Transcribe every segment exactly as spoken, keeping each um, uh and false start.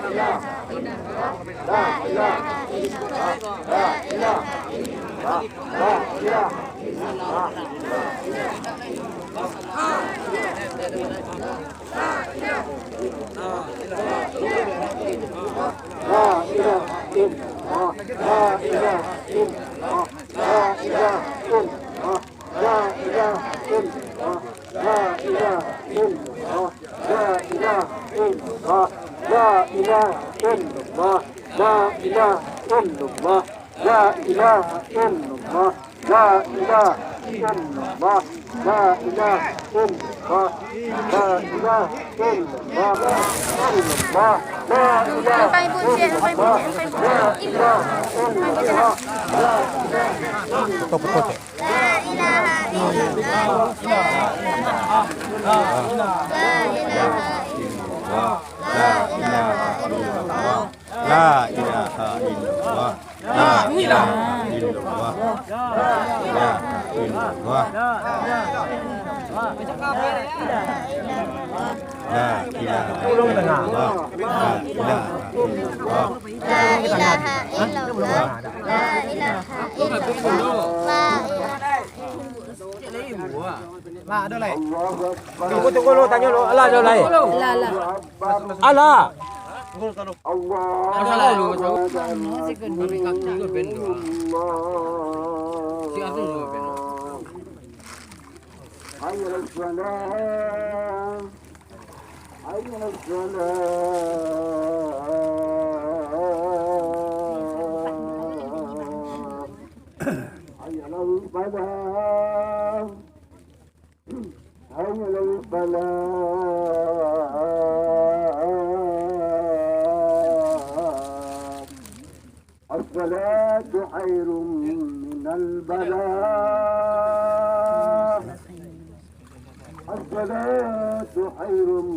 La ilaha illallah, la ilaha illallah, la ilaha illallah, la ilaha illallah, la ilaha illallah, la ilaha illallah, la ilaha illallah, la ilaha illallah, la ilaha illallah, la ilaha illallah, la ilaha illallah, la ilaha illallah, la ilaha illallah, la ilaha illallah, la ilaha illallah, la ilaha illallah, la ilaha illallah, la ilaha illallah, la ilaha illallah. La ilaha illallah. La ilaha illallah. La ilaha illallah. La ilaha illallah. La ilaha illallah. La ilaha illallah. La ilaha illallah. La ilaha illallah. Lah, ado lai. Tunggu, tunggu lu, tanyo lu. Alah, ado lai. Alah, alah. Alah. Masalah lu, masalah. Tapi kaki lu ben tu. Si Arthur juga ben tu. Hayya 'alas shalah. Hayya 'alas shalah. Hayya 'alal falah. Hayya 'alal falah. As-salatu khairum minal falah. As-salatu khairum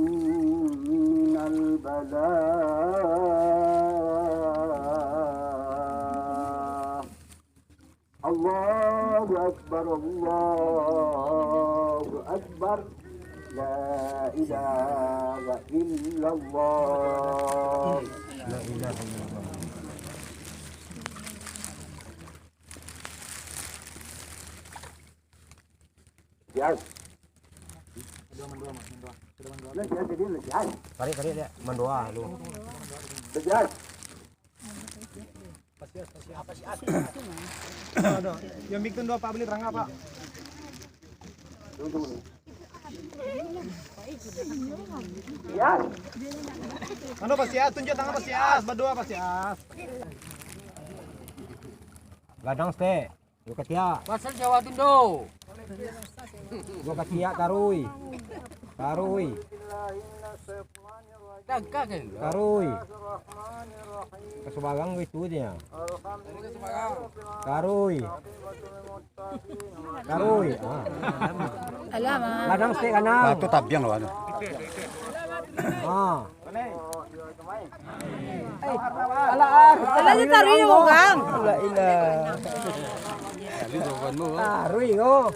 minal falah. Allahu Akbar, Allahu Akbar. La ilaha illallah. La ilaha illallah. Yes. Tarik, tarik dia. Mandoa lu. Yes. Aduh, yang bikin doa Pak beli terang apa? Yes. Anu Pak Sias, tunjuk tangan Pak Sias, berdoa Pak Sias. Gadang stek. Dua katiak. Pasal Jawa Tundo. Dua katiak karui. Karui. Dagah kan? Karui. Kasubarang itu dia. Karui. Karui. Ah. Alamak. Gadang stek ganang. Batu tabiang lo anu. Ah. Alah, alah, taruih urang. La ilah. Taruih ko.